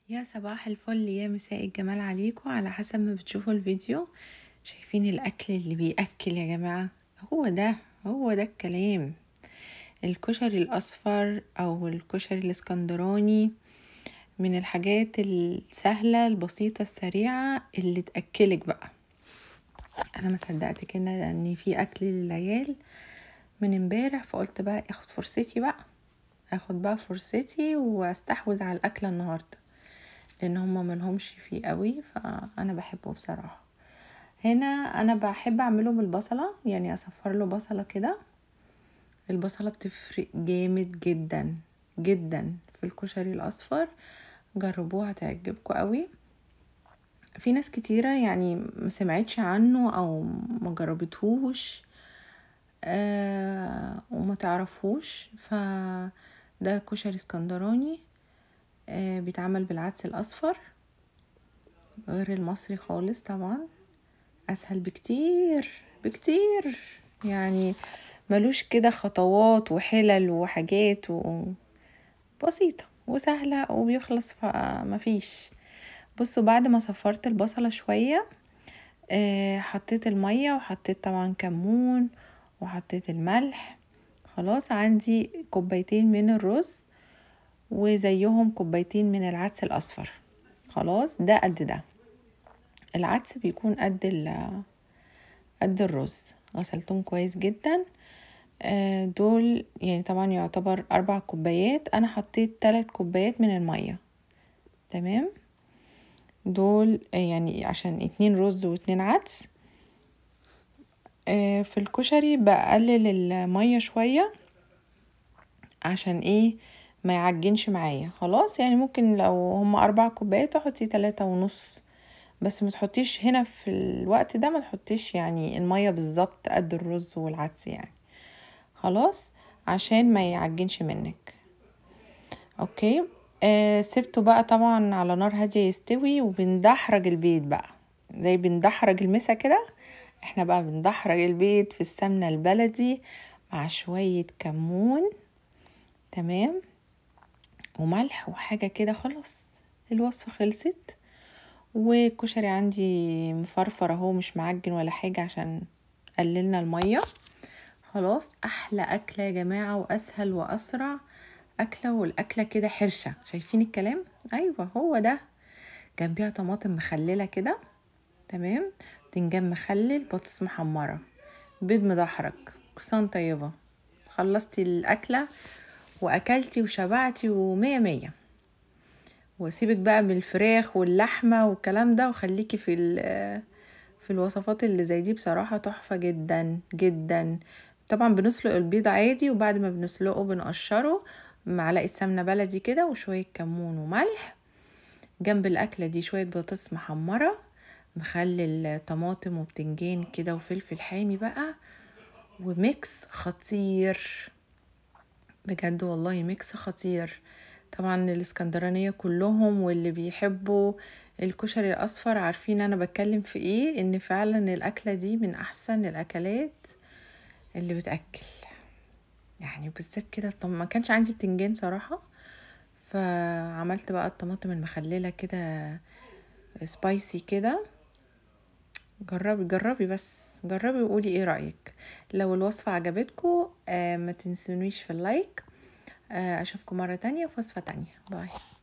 يا صباح الفل، يا مساء الجمال عليكم، على حسب ما بتشوفوا الفيديو. شايفين الاكل اللي بيأكل يا جماعة؟ هو ده هو ده الكلام. الكشري الاصفر او الكشري الاسكندراني من الحاجات السهلة البسيطة السريعة اللي تأكلك بقى. انا ما صدقت كده ان في اكل للعيال من امبارح، فقلت بقى اخد فرصتي بقى، اخد بقى فرصتي واستحوذ على الاكل النهارده، لان هما ملهمش فيه قوي، فانا بحبه بصراحة. هنا انا بحب اعمله بالبصله، يعني اصفر له بصله كده. البصله بتفرق جامد جدا جدا في الكشري الاصفر، جربوها هتعجبكم قوي. في ناس كتيرة يعني ما سمعتش عنه او ما جربتهوش وما تعرفوش. فده كشري اسكندراني بيتعمل بالعدس الاصفر، غير المصري خالص طبعا، اسهل بكتير بكتير، يعني ملوش كده خطوات وحلل وحاجات بسيطة وسهلة وبيخلص، فمفيش. بصوا بعد ما صفرت البصلة شوية حطيت المية، وحطيت طبعا كمون، وحطيت الملح. خلاص عندي كوبايتين من الرز وزيهم كوبايتين من العدس الاصفر. خلاص ده قد ده، العدس بيكون قد قد الرز. غسلتهم كويس جدا. دول يعني طبعا يعتبر 4 كوبايات، انا حطيت 3 كوبايات من المية. تمام، دول يعني عشان 2 رز و2 عدس. في الكشري بقلل المية شوية عشان ايه ما يعجنش معايا. خلاص يعني ممكن لو هما 4 كوبايات تحطي 3.5، بس ما تحطيش هنا في الوقت ده، ما تحطيش يعني المية بالظبط قد الرز والعدس يعني. خلاص عشان ما يعجنش منك. okay سبته بقى طبعا على نار هادية يستوي. وبندحرج البيض بقى زي بندحرج المسا كده، احنا بقى بندحرج البيض في السمنة البلدي مع شوية كمون، تمام، وملح وحاجة كده. خلاص الوصفة خلصت. والكشري عندي مفرفر اهو، مش معجن ولا حاجة عشان قللنا المية. خلاص احلى اكلة يا جماعة، واسهل واسرع اكلة، والاكلة كده حرشة. شايفين الكلام؟ ايوه هو ده. جنبيها طماطم مخللة كده، تمام، بتنجان مخلل، بطاطس محمرة، بيض مدحرج، كسان طيبة. خلصتي الاكلة واكلتي وشبعتي ومية مية. وسيبك بقى من الفراخ واللحمة والكلام ده، وخليكي في الوصفات اللي زي دي، بصراحة تحفة جدا جدا. طبعا بنسلق البيض عادي، وبعد ما بنسلقه بنقشره معلقة سمنة بلدي كده وشوية كمون وملح. جنب الأكلة دي شوية بطاطس محمرة، مخلل طماطم وبتنجان كده وفلفل حامي بقى، و mix خطير بجد والله، mix خطير. طبعا الاسكندرانية كلهم واللي بيحبوا الكشري الأصفر عارفين أنا بتكلم في إيه، إن فعلا الأكلة دي من أحسن الأكلات اللي بتأكل يعني، بالذات كده. ما كانش عندي بتنجان صراحة، فعملت بقى الطماطم المخللة كده سبايسي كده. جربي جربي بس جربي وقولي ايه رأيك. لو الوصفة عجبتكم ما تنسونيش في ال like. اشوفكم مرة تانية في وصفة تانية. bye.